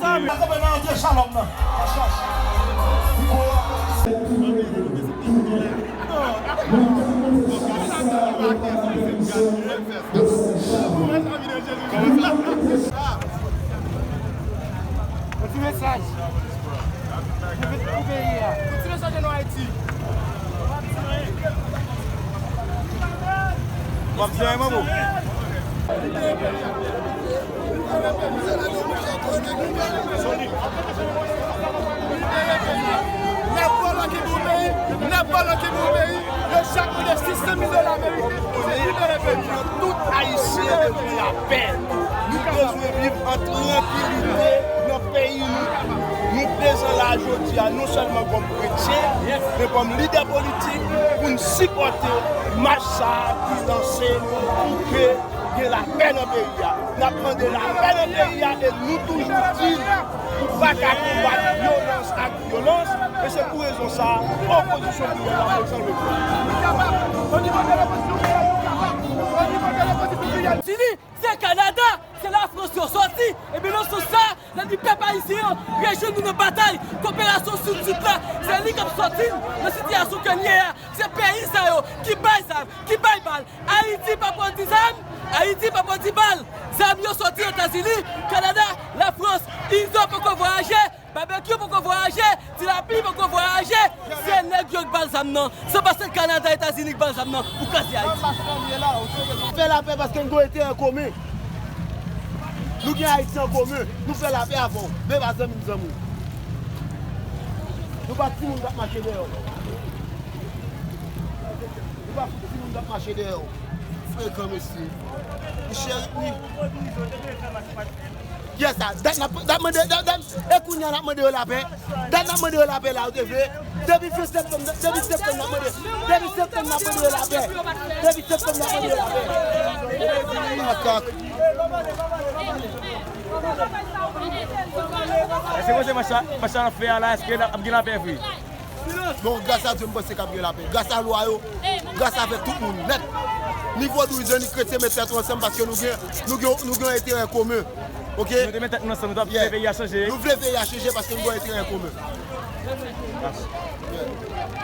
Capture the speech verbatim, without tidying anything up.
Akonpanye nan antre Shalom nan. Yon ti mesaj. Pou peyi a. Yon ti mesaj ann Ayiti. W ap di anyen, manbo? N ap vòlò ki pou peyi, n ap vòlò ki pou peyi. Yo chak mande sis san mil dola ameriken pou se libere peyi a. Tout Ayisyen bezwen lapè. Nou bezwen viv an trankilite nan peyi nou. Nou prezan la jodi a, non sèlman kòm kretyen, men kòm lidè politik, pou n sipòte mach sa a ki lanse pou ke gen lapè nan peyi a. N ap mande lapè nan peyi a e nou toujou di n pou pa ka konbat vyolans ak vyolans, e se pou rezon sa a, opozisyon pou pèp la, mezanmi. Di li, se Kanada, se Lafrans yo sòti. Ebyen, nan sans sa, lè di pèp ayisyen an rejwenn nou nan batay koperasyon Sid-Sid la, se li k ap sòti n nan sitiyasyon ke n ye a. Se peyi sa yo ki bay zam, ki bay bal. Ayiti pa pwodui zam, Ayiti pa pwodui bal. Zam yo sòti Etazini, Kanada, Lafrans. Izo poko vwayaje, Babekyou poko vwayaje, Ti Lapli poko vwayaje. Se nèg yo k ba l zam nan. Se pa se Kanada, Etazini k ba l zam nan pou kraze Ayiti. Fè lapè paske n gen enterè komen. Nou gen Ayiti an komen. Nou fè lapè avè w. Men pa zanmi m zanmi w. Nou pa timoun k ap mache dèyè w. Nou pa fout timoun k ap mache dèyè w. Frekan, mesye. Ou cheri, wi. Kiyès sa? Dat n ap, dat mande, dat, dat, e kounye a n ap mande yo lapè. Dat n ap mande yo lapè la, yo te vle. Depi fen septanm, depi septanm n ap mande. Depi septanm n ap mande yo lapè. Depi septanm n ap mande yo lapè. Makak. Èske koze mach la, mach la n ap fè a la, èske n ap gen lapè vre? Bon, gras a Dye, m panse k ap gen lapè. Gras a lwa yo, gras avèk tout moun nèt. Ni vodou, ni kretyen, met tèt nou ansanm paske nou gen, nou gen, nou gen enterè komen. Oke? Nou te met tèt nou ansanm, nou t ap fè peyi a chanje. Nou vle peyi a chanje paske nou gen enterè komen. Yeah.